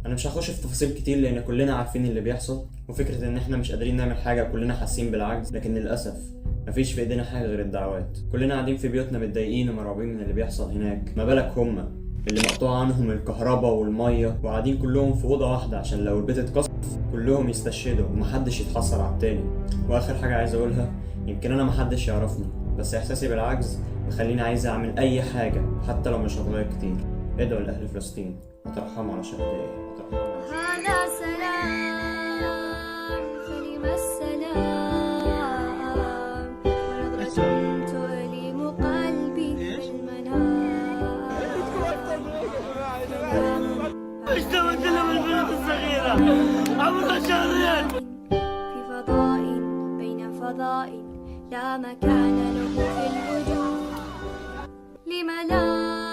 انا مش هخش في تفاصيل كتير لان كلنا عارفين اللي بيحصل، وفكرة ان احنا مش قادرين نعمل حاجة كلنا حاسين بالعجز، لكن للأسف مفيش في ايدينا حاجة غير الدعوات. كلنا قاعدين في بيوتنا متضايقين ومرعوبين من اللي بيحصل هناك، ما بالك هما اللي مقطوع عنهم الكهرباء والمية وقاعدين كلهم في أوضة واحدة عشان لو البيت اتكسر كلهم يستشهدوا ومحدش يتحصل على التاني. وآخر حاجة عايز أقولها، يمكن أنا محدش يعرفني، بس إحساسي بالعجز مخليني عايز أعمل أي حاجة حتى لو مش هتغير كتير. ادعوا لأهل فلسطين وترحموا على شهدائي، وترحموا على شهدائي. هذا سلام، فلم السلام؟ ونظرة تؤلم قلبي في المنام. ايش سويت لهم البنت الصغيرة؟ عمرها شهرين. في فضاء بين فضاء لا مكان له في الوجود، لم لا؟